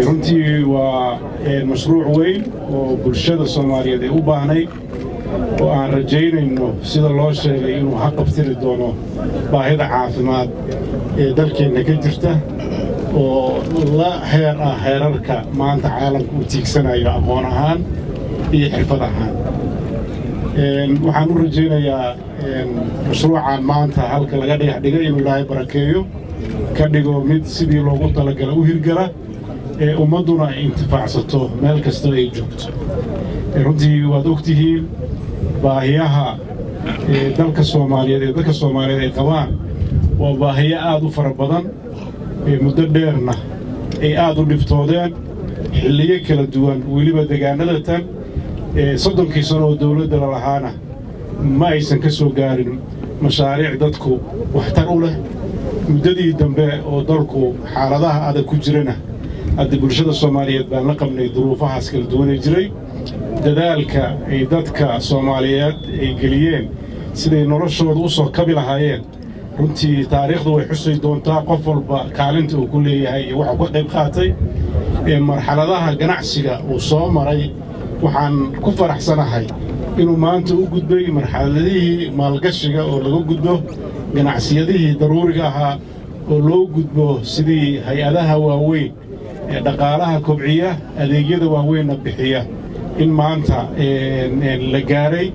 Runtii waa mashruuc weyn oo bulshada Soomaaliyeed ay u baahnayd, oo aan rajaynayno, sida loo sheegay, inuu haqabtiri doono baahida caafimaad ee dalkeenna ka jirta, oo la heer ah heerarka maanta caalamka uu tiigsanayo aqoon ahaan iyo xirfad ahaan. Waxaan u rajaynayaa mashruucan maanta halka laga dhagax dhigay inuu Ilaahay barakeeyo, ka dhigo mid sidii loogu talagalay u hirgala, ee ummadduna ay intifaacsato meel kastoo ay joogto. Runtii waad ogtihiin baahiyaha dalka Soomaaliyeed ee dadka Soomaaliyeed ay qabaan waa baahiyo aad u fara badan, muddo dheerna ay aad u dhibtoodeen xilliyo kala duwan. Weliba degaannada tan 30kii sano oo dawladda lalahaana ma aysan ka soo gaarin mashaariic dadku waxtar u leh. Muddadii dambe oo dalku xaaladaha adag ku jirana, hadda bulshada Soomaaliyeed baan la qabnay duruufahaas kala duwanay jiray. Dadaalka ay dadka Soomaaliyeed ay geliyeen siday noloshooda u soo kabi lahaayeen, runtii taariikhdu way xusay doontaa qof walba kaalinta uu ku leeyahay iyo waxuu ka qayb qaatay marxaladaha ganacsiga uu soo maray. Waxaan ku faraxsanahay inuu maanta u gudbay marxaladihii maalgashiga, oo laga gudbo ganacsiyadihii daruuriga ahaa, oo loo gudbo sidii hay-adaha waaweyn ee dhaqaalaha kobciya, adeegyada waaweynna bixiya, in maanta la gaaray,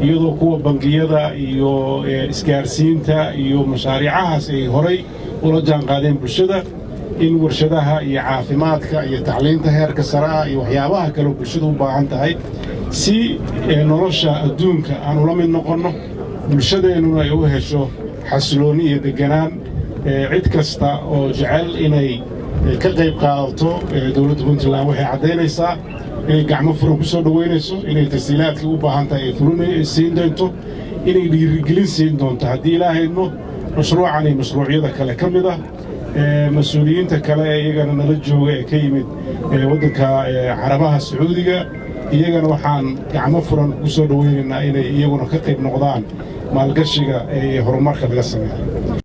iyadoo kuwa bangiyada iyo isgaarsiinta iyo mashaariicahaas ay horay ula jaanqaadeen bulshada, in warshadaha iyo caafimaadka iyo tacliinta heerka sare ah iyo waxyaabaha kaleo bulshada u baahan tahay, si nolosha adduunka aan ula mid noqonno, bulshadeennuna ay u hesho xasiloonni iyo degganaan. Cid kasta oo jecel inay ka qayb qaadato, dowladda Puntland waxay caddaynaysaa inay gacmo furan ku soo dhoweynayso, inay tashiilaadkii u baahan tahay ay fulin siin doonto, inay dhiirigelin siin doonto, haddii Ilaahay idmo, mashruucan iyo mashruucyada kale ka mid ah. Mas-uuliyiinta kale ee iyagana nala jooga ee ka yimid waddanka Carabaha, Sacuudiga, iyagana waxaan gacmo furan ku soo dhoweynaynaa inay iyaguna ka qayb noqdaan maalgashiga ee horumarka laga sameeyo.